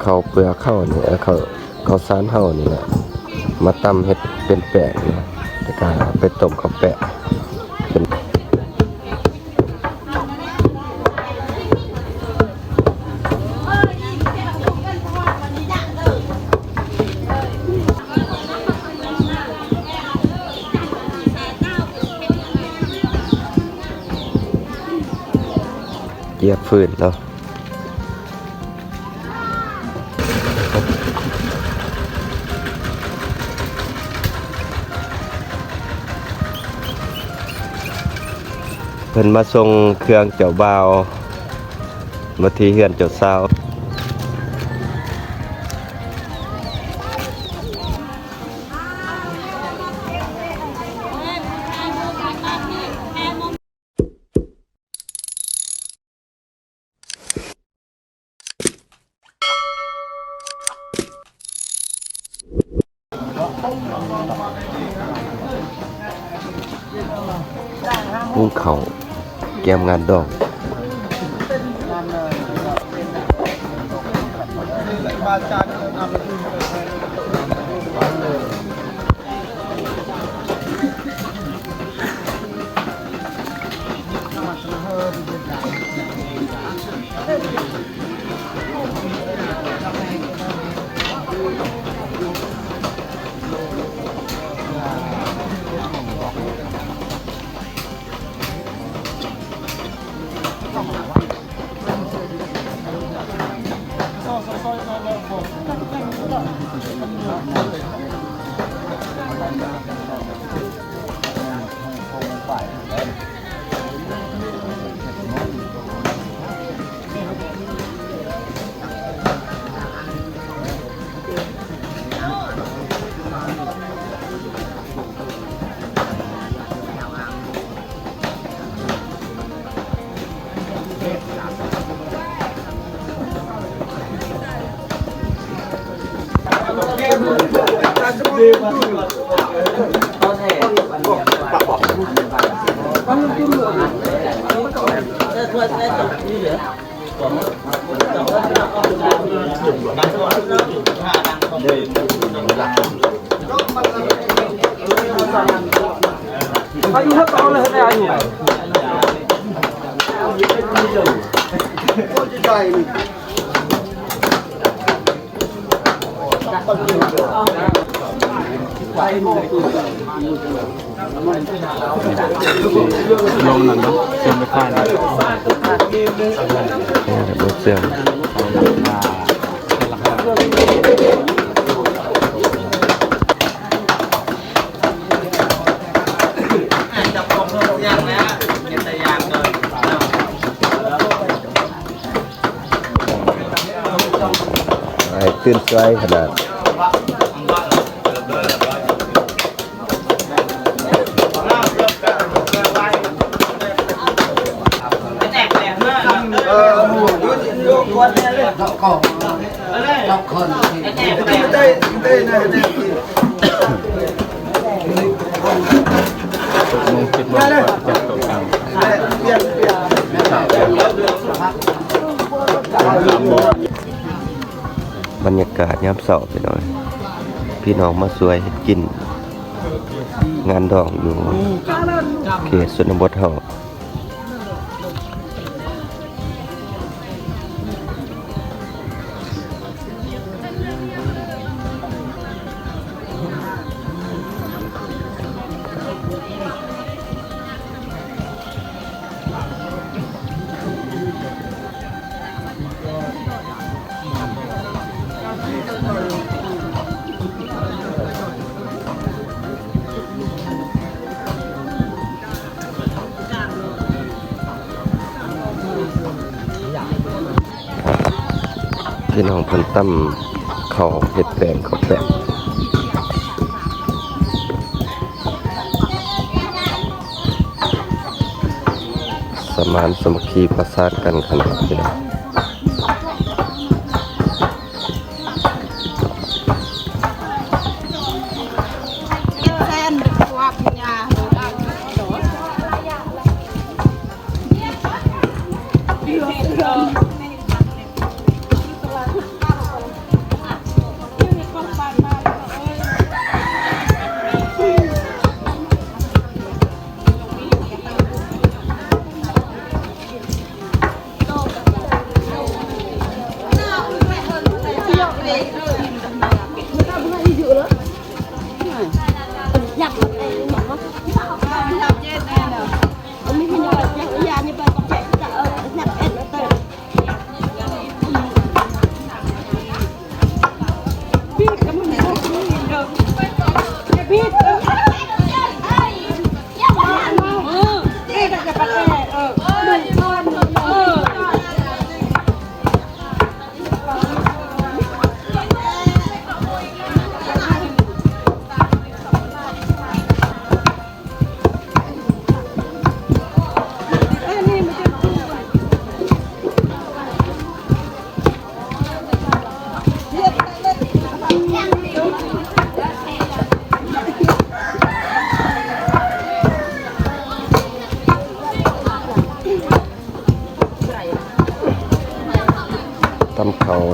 ເຂົ້າເປືອກເຂົ້ານີ້ ເອີ ເຂົ້າ ເຂົ້າສານເຮົານີ້ແຫຼະ ມາຕຳເຮັດເປັນແປ້ງ ແລ້ວກະໄປຕົ້ມເຂົ້າແປະເປັນ ເຈຍບຟືນເນາະ. ເພິ່ນມາສົ່ງເຄື່ອງເຈົ້າບ່າວມາທີ່ເຮືອນເຈົ້າສາວ. ຫຸງເຂົ້າກຽມງານດອງ. ລົງນັ້ນເນາະ ເຊື່ອມໄຟຟ້ານີ້ ເອີ ບໍ່ເຊື່ອມ ອ້າຍຕື່ນສວຍຂະໜາດ. ບັນຍາກາດຍາມເຊົ້າ ພີ່ນ້ອງ ພີ່ນ້ອງມາຊ່ວຍເຮັດກິນງານດອງຢູ່ເຂດຊົນນະບົດເຮົາ. ພີ່ນ້ອງເພິ່ນຕຳເຂົ້າ ເຮັດແປ້ງເຂົ້າແປະ ສະໝານສາມັກຄີປະສານກັນຂະໜາດ ພີ່ນ້ອງ.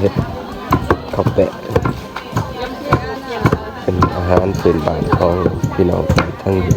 ເຮັດເຂົ້າແປະ ເປັນອາຫານພື້ນບ້ານຂອງພີ່ນ້ອງທາງນີ້.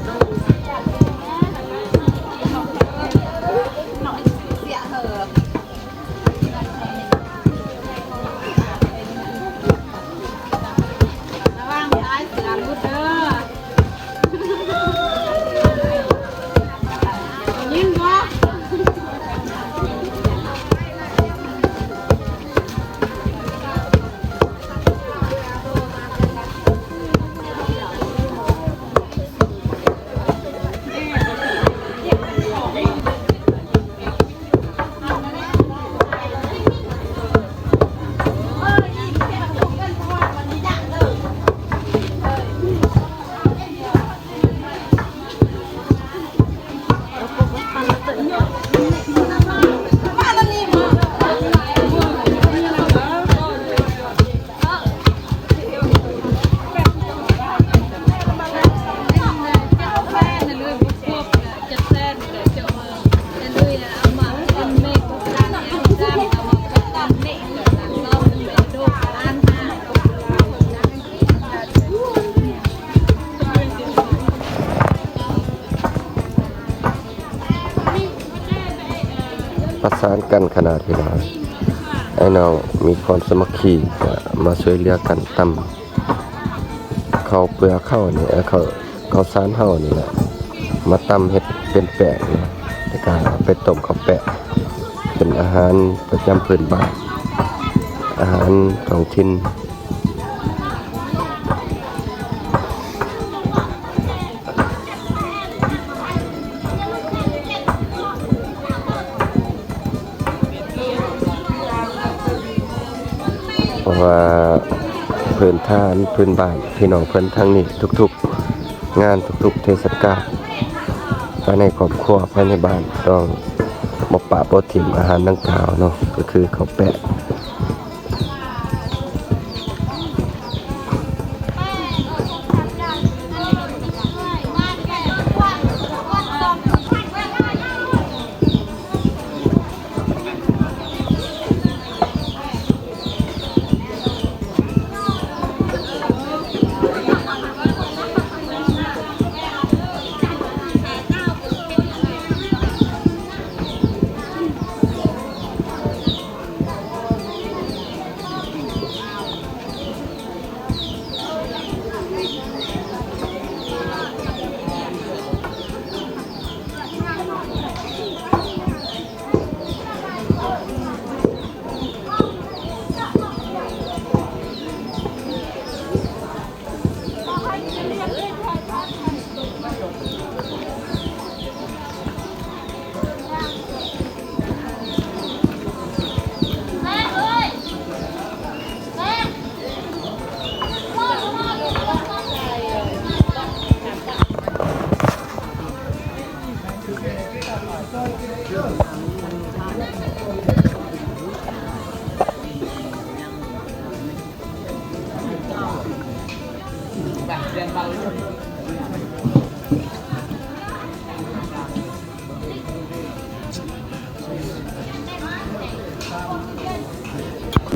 ປະສານກັນຂະໜາດທີ່ວ່າ ອ້າຍນ້ອງມີຄວາມສາມັກຄີ ກະມາຊ່ວຍເຫຼືອກັນຕຳເຂົ້າເປືອກເຂົ້ານີ້ ເອີ ເຂົ້າ ເຂົ້າສານເຮົານີ້ແຫຼະ ມາຕຳເຮັດເປັນແປ້ງເນາະ ແລ້ວກະເອົາໄປຕົ້ມເຂົ້າແປະ ເປັນອາຫານປະຈຳພື້ນບ້ານ ອາຫານທ້ອງຖິ່ນ. ເພາະວ່າພື້ນຖານພື້ນບ້ານ ພີ່ນ້ອງເພິ່ນທາງນີ້ ທຸກໆງານ ທຸກໆເທດສະການ ພາຍໃນຄອບຄົວ ພາຍໃນບ້ານ ຕ້ອງບໍ່ປະບໍ່ຖິ້ມອາຫານດັ່ງກ່າວເນາະ ກໍຄືເຂົ້າແປະ.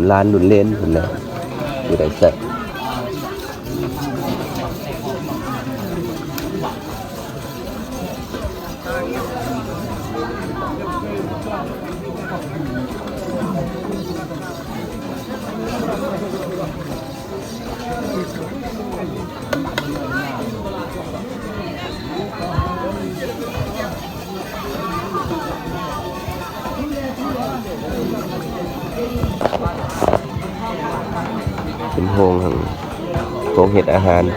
ຫຼານລຸ້ນເລນພຸ້ນແຫຼະ ຊິໄດ້ແຊບ. ເປັນໂຮງ ໂຮງເຮັດອາຫານ. ນ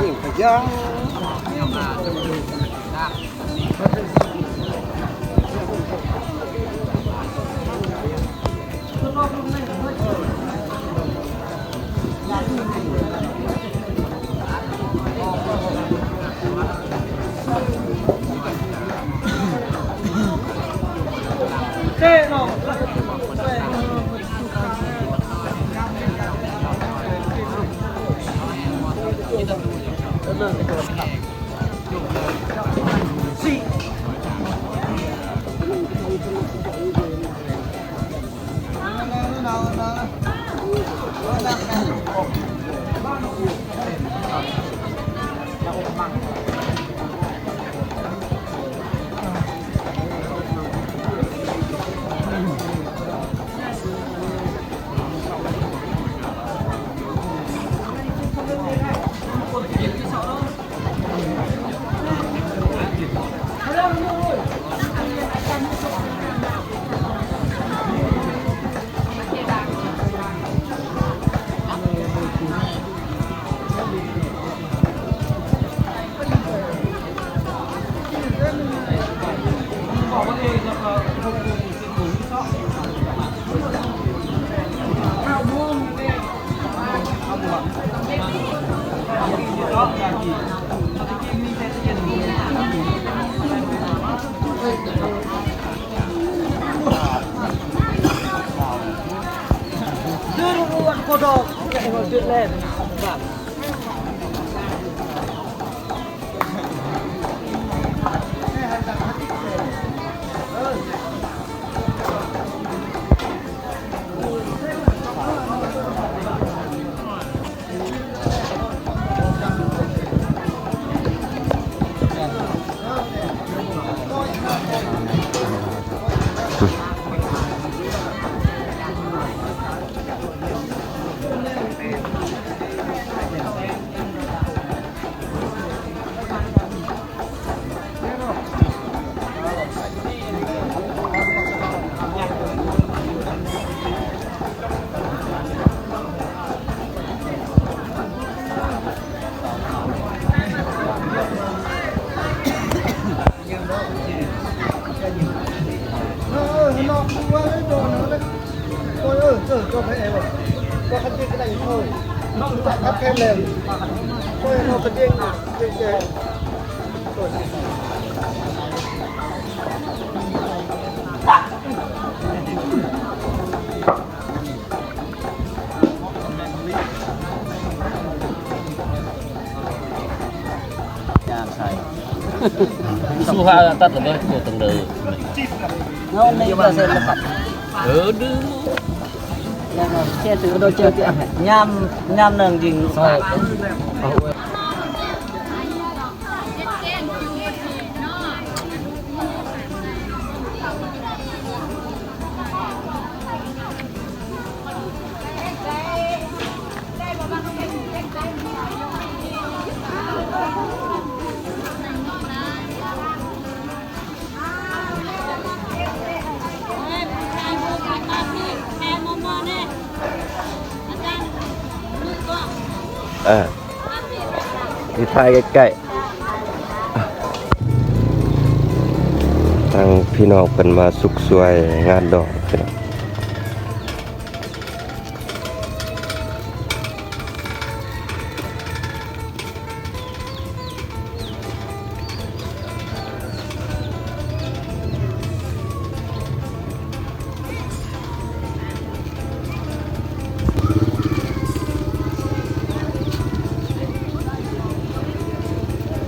ີ້ກະຢ່າງ ແ ຍາມໃສ່ ສູ້ຫາຕັດລະເບີດໂກດຕັງເດີ ເຮົາໃນກະເສດລະພັດ ເອີ ດື້ ແລ້ວກໍເສດຖືໂດຍເຈີຕິ ຍາມ ຍາມໜຶ່ງຍິງ ເອີ ທີ່ຖ່າຍໃກ້ໆ ທາງພີ່ນ້ອງເພິ່ນມາສຸກຊ່ວຍງານດອງ ພີ່ນ້ອງ.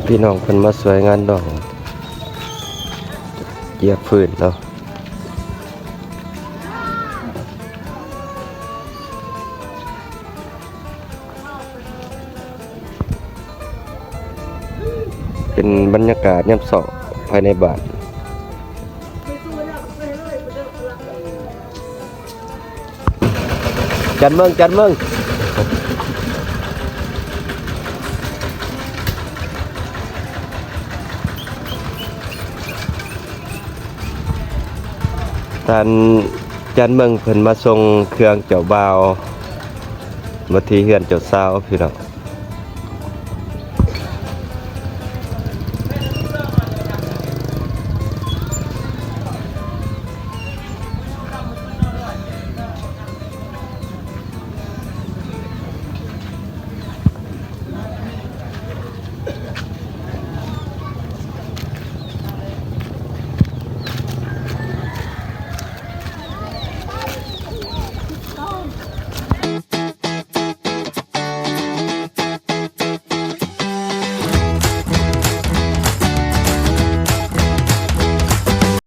ພີ່ນ້ອງເພິ່ນມາຊ່ວຍງານດອງ ຈຽບຟືນເນາະ. ເປັນບັນຍາກາດຍາມເຊົ້າພາຍໃນບ້ານ. ຈັນເມືອງ ຈັນເມືອງ. ທ່ານຈັນເມືອງເພິ່ນມາສົ່ງເຄື່ອງເຈົ້າບ່າວມາທີ່ເຮືອນເຈົ້າສາວ ພີ່ນ້ອງ.